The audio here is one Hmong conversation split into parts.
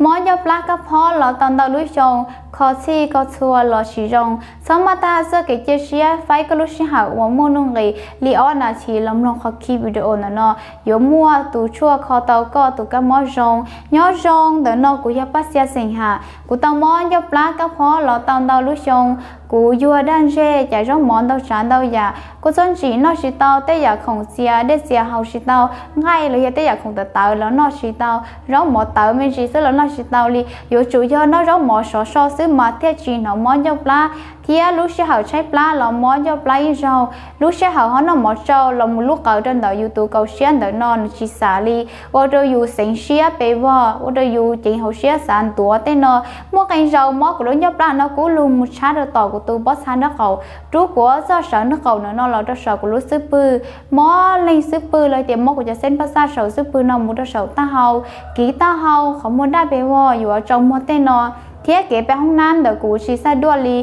Mob ncauj plab kab phob los tau ntau lub xyoo, kho txhij kho txhua los tsis zoo, txhob maj tag txoj kev cia siab, faib koj lub sij hawm uas muaj nuj nqis li ob nas this los mloog qhov ki video ntawm no, yuav muaj tus tshuaj kho tau koj tus kab mob zoo. Nyob zoo, ntawm no kuv yog Paj Xia xeem Ham. Kuv tau mob ncauj plab kab phob los tau ntau lub xyoo. Kuv yuag daj ntseg, caiv zaub mov ntau tsav ntau yam, kuj txob ntsim noj tsis tau, tej yam khoom txias dej txias haus tsis tau, nqaij los yog tej yam khoom tawv tawv los noj tsis tau, zaub mov tawv me ntsis xwb los noj tsis tau li. Yuav tsum yog noj zaub mov sov so xwb mas thiaj tsis hnov mob ncauj plab, thiab lub sij hawm tshaib plab los mob ncauj plab ib zaug. Lub sij hawm ho noj mov tsau los mus lub qawv rau ntawm yus tus kaus siab ntawm no nws tsis xav li, ua rau yus xeev siab pes vog, ua rau yus ceev hauv siab xav ntuav tej no. Muaj qee zaus mob kuv lub ncauj plab no kub lug mus tshab rau tom kuv tus pob txha nraub qaum, rub kuv ob txoj sawv nraub qaum ntawm no los rau saum kuv lub xub pwg, mob leeg xub pwg los tias mob kuv cov xeeb paj xaj saum xub pwg no mus rau saum taub hau, kiv taub hau, qhov muag daj pes vog, yuav tsau muag tej no, thiab kev pem hoob nab ntawm kuv tsis xaj duaj li.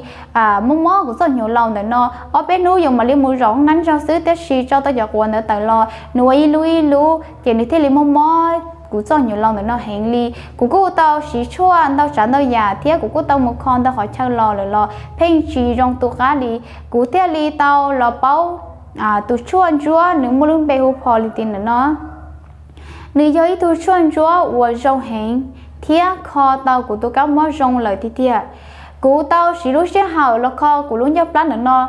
Mob mob kuv txoj hnyuv laus ntawm no, ob peb hnub yus mam li mus zaum hoob nab zog xwb, tiam sis tso tau cov quav ntawd tawm los nws ua ib lub ib lub ces nws thiaj li mob mob kuv txoj hnyuv laus ntawm no heev li. Kuv kuj tau siv tshuaj ntau tsav ntau yam thiab kuv kuj tau mus kho ntau qhov chaw los lawm los pheej tsis zoo tu qab li. Kuv thiaj li tau los paub tus tshuaj ntsuab, nws muaj lub npe hu Polytin ntawm no. Nws yog ib tug tshuaj ntsuab uas zoo heev thiab kho tau kuv tus kab mob zoo lawm tiag tiag. Kuv tau siv lub sij hawm los kho kuv lub ncauj plab ntawm no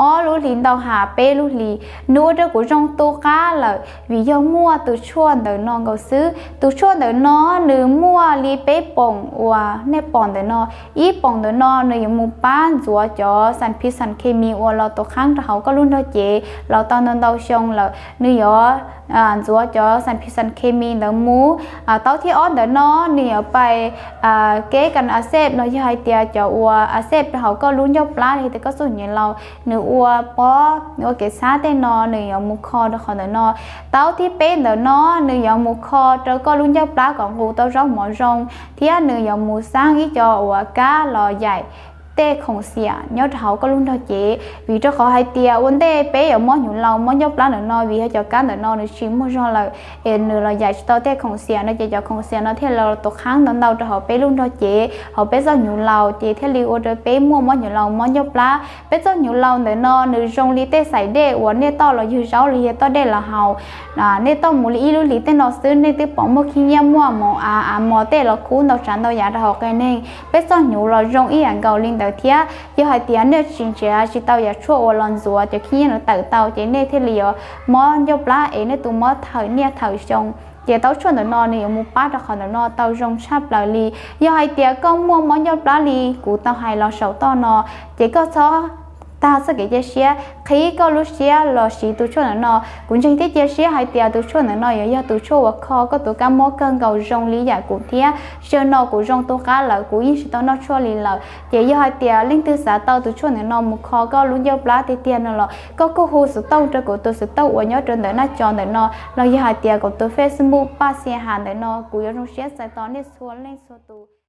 ob lub hlis ntau hab peb lub hlis, nws ua rau kuv zoo tu qab lawm vim yog muaj tus tshuaj ntawm no nkaus xwb. Tus tshuaj ntawm no nws muaj li peb poom uas nej pom ntawm no. Ib poom ntawm no nws yuav mus pab ntxuav cov xas phis xas khes mis uas los tuav qhaab rau hauv koj lub nrog cev los tau ntau ntau xyoo lawm, nws yuav ntxuav cov xas phis xas khes mis ntawd mus. Taub thib ob ntawm no nws yuav pais kev kas a xej los yog hais tias cov uas a xej rau hauv koj lub ncauj plab li tias koj txoj hnyuv laus nws ua pob, nws ua kev txhab tej no nws yuav mus kho rau qhov ntawm no. Taub thib peb ntawm no nws yuav mus kho rau koj lub ncauj plab kom nqus tau zaub mov zoo, thiab nws yuav mus xaab ib co uas kab los yaim tej khoom xiam nyob rau hauv koj lub nrog cev. Vim rau qhov hais tias ua ntej peb yuav mob hnyuv laus mob ncauj plab ntawm no, vim yog cov kab ntawm no nws tsis muaj zog lawm es nws los yaim tsis tau tej khoom xiam no ces cov khoom xiam no thiaj li los tuav qhaab ntau ntau rau hauv peb lub nrog cev, hauv peb txoj hnyuv laus ces thiaj li ua rau peb muaj mob hnyuv laus mob ncauj plab. Peb txoj hnyuv laus ntawm no nws zoo li tej xaim dej uas nej toj los ywg zaub los yog toj dej los haus. Nej toj mus li ib lub hlis tej no xwb nej twb pom muaj khib nyiab muaj mos av av mos tej los khub ntau tsav ntau yam rau hauv qe neeg. Peb txoj hnyuv los zoo ib yam nkaus li ntawd thiab. Yog hais tias nej tsis nrhiav tsis tau yam tshuaj uas los ntxuav cov khib nyiab no tawm tau ces nej thiaj li yuav mob ncauj plab es nej tus mob thawm niaj thawm xyoo. Ces taub tshuaj ntawm no nws yuav mus pab rau qhov ntawm no tau zoo tshaj plaws li. Yog hais tias koj muaj mob ncauj plab li kuv tau hais los saum toj no, ces koj txhob tag txoj kev cia siab, qhib koj lub siab los siv tus tshuaj ntawm no. Kuv ntseeg thiab cia siab hais tias tus tshuaj ntawm no yuav yog tus tshuaj uas kho koj tus kab mob kawg nkaus zoo li yam kuv thiab. Zaum no kuv zoo tu qab lawm, kuv yeej tsis tau noj tshuaj li lawm. Ces yog hais tias leej twg xav tau tus tshuaj ntawm no mus kho koj lub ncauj plab tiag tiag no los koj kuj hu xov tooj rau kuv tus xov tooj uas nyob rau ntawm naj co ntawm no, los yog hais tias kuv tus Facebook Paj Xia Has ntawm no, kuv yuav zoo siab txais tos nej txhua leej txhua tus.